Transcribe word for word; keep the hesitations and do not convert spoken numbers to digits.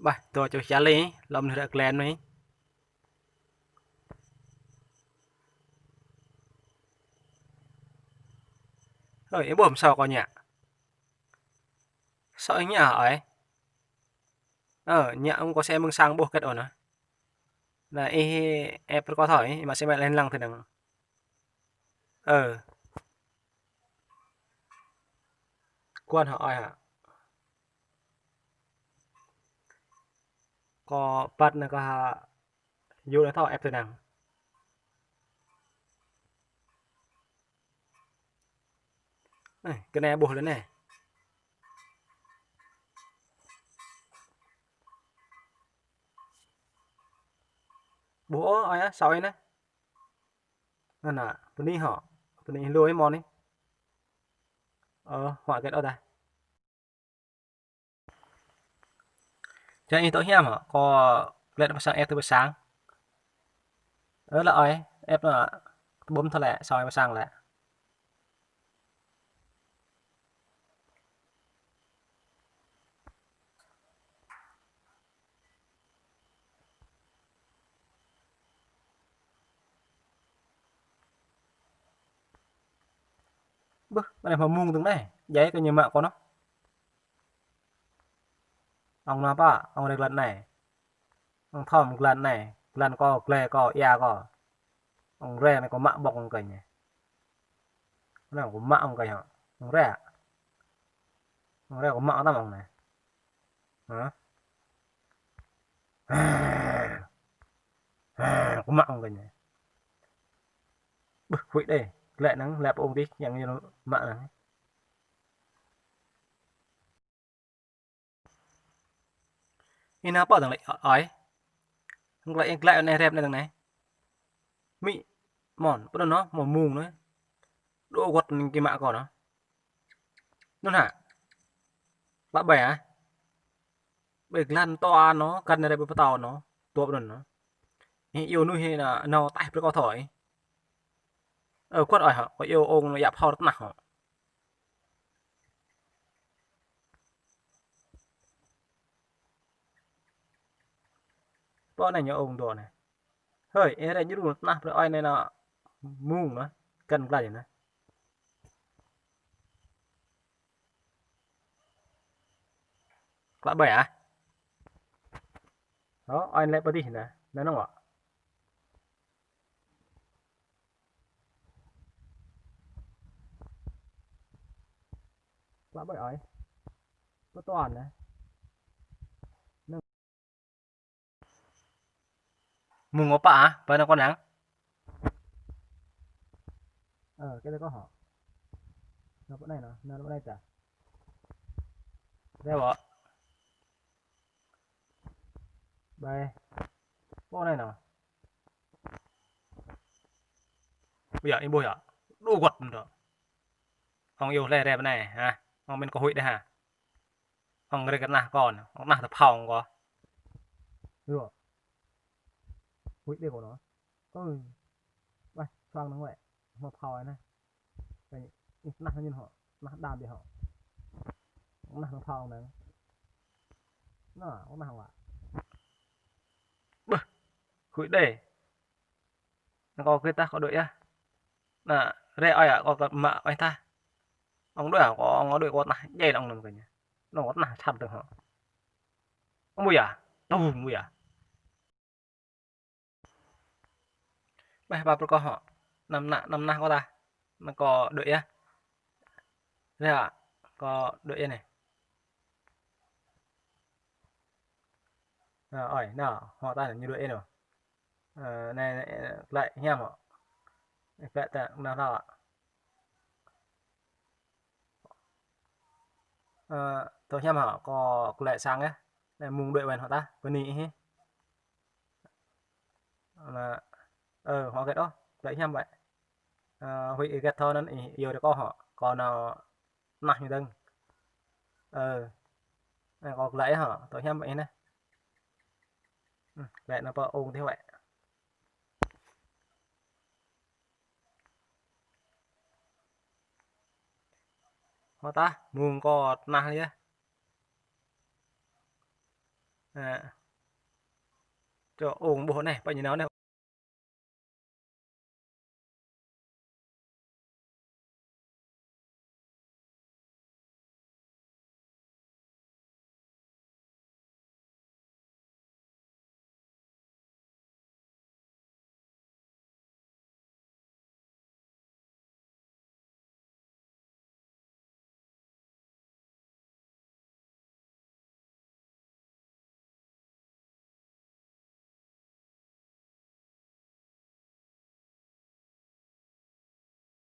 Bah, dŏ čuh čali, lŏm nơh ră glen mơ̆n. Hơi, ih ƀuh mơsâo kâo ñă. Sŏ ih ñă hă ơi? Ơ, ñă ung kâo se mơ̆ng sang ƀuh kĕt ôh nă. Nă, ih ĕp rơkâo thâo, ih mă se mă lĕ lăng tơ năng. Ơ. Kuan hă ơi hă? Kâo păt nă kâo hă, yua nă thâo ĕp tơ năng. Ơ, kơ anai ƀuh lĕ anai. Ƀuh ôh, ơi ah, sâo ih nă. Nă, nă, bơni hŏ. Bơni lui mơ̆n anai. Ơ, huă kĕt ôh dah. Čang ih dŏ hiam hă, kâo glĕt pơ sang, ĕp tơ pơ sang. Ơ, lă ơi, ĕp nă, ƀuh thâo lĕ, soi pơ sang lĕ. Bơ, mă anai hmâo mông tơ̆ng anai, djai kơ ñu mă kâo nă. Ŏng nao pă, ŏng rai glan anai. Ŏng thâo glan anai, glan kâo, glai kâo, ia kâo. Ŏng rai anai kâo mă ƀŏk ŏng kơ ñu. Anai kâo mă ŏng kơ ñu. Ŏng rai. Ŏng rai kâo mă tăm ŏng anai. Hă? Kâo mă ŏng kơ ñu. Bơ, huĭ đê. Glĕ năng, lĕ pơ ung tih, yang ñu mă năng. Ih nao pơ tơ̆ng lĕ ơi. Glĕ, glĕ anai rep anai tơ̆ng anai. Mĭ, mơ̆n, pơ anŭn nă, mơ̆n mông nă. Dŏ wơ̆t anŭn kơ mă kâo nă. Anŭn hă. Lă ƀai ah. Ƀai glan tŏ nă, glan anai ƀai pơtâo nă. Tŏ pơ anŭn nă. Ih iâu nuih nă, nao taih brơi kâo thâo ih. Ơ, kuat ơi hă, kâo iâu ong nă yap hor tơnah hă. Pơ anai ñu ong dŏ anai. Hơi, ih rai djru tơnah brơi ơi anai nă mông nă, kăn glai nă. Klă ƀai ah. Hơ, ơi lĕ pơ tih nă, nă nong wă. Klă ƀai ơi. Pơtuan nă. Mông ngă pă ah, pơ anai kâo năng. Ơ, kơ tơ kâo hă. Nao pơ anai nă, nao pơ anai ta. Rai wă. Ƀai. Pơ anai nă. Ƀiă, ih ƀuh yơh. Dŏ wơ̆t mơ̆n dŏ. Ŏng iâu hlơi rai pơ anai, hă. Ŏng mĭn kâo huĭ đê hă. Ŏng rai kơ tơnah kâo, ŏng tơnah tơphŏng kâo. Yua. Huĭ đê kâo nă. Ơ. Ƀai, suang năng wĕ. Hmâo phao anai. Ih tơnah ñu hŏ. Tơnah đam đê hŏ. Tơnah tơphŏng năng. Nă, tơnah wă. Bơ. Huĭ đê. Nă kâo kơ tah kâo đuaĭ yơh. Nă, rai ơi ah, kâo kơ mă ơi tah. Ŏng đuaĭ ah, kâo ŏng đuaĭ kâo tơnah djai lăng năn kơ ñu. Nă kâo tơnah sat dơ̆ng hă. Ƀu yơh, ƀu yơh. Ƀai pap brơi kâo hă. Năm nah, năm nah kâo tah. Nă kâo đuaĭ yơh. Rai ah, kâo đuaĭ yơh anai. Nă, ơi, nă, hŏ ta ñu đuaĭ yơh nă. Ơ, anai, anai, glăi hiam hŏ. Glăi ta nă hlâo ah. Ơ, tơ hiam hă, kâo glăi sang yơh. Anai mông đuaĭ wĕn hŏ ta, bơni ih. Nă, ơ, hŏ kĕt ôh, glăi hiam wĕ. Ơ, huĭ ih kĕt thâo năn ih iâu đê kâo hŏ, kâo nao nah ñu dơ̆ng. Ơ, anai kâo glăi hŏ, tơ hiam wĕ ih nă. Ư, glăi nao pơ ung tih wĕ. Hŏ ta, mông kâo tơnah yơh. Ha. Čô ung ƀuh anai, pơ ñu nao anai,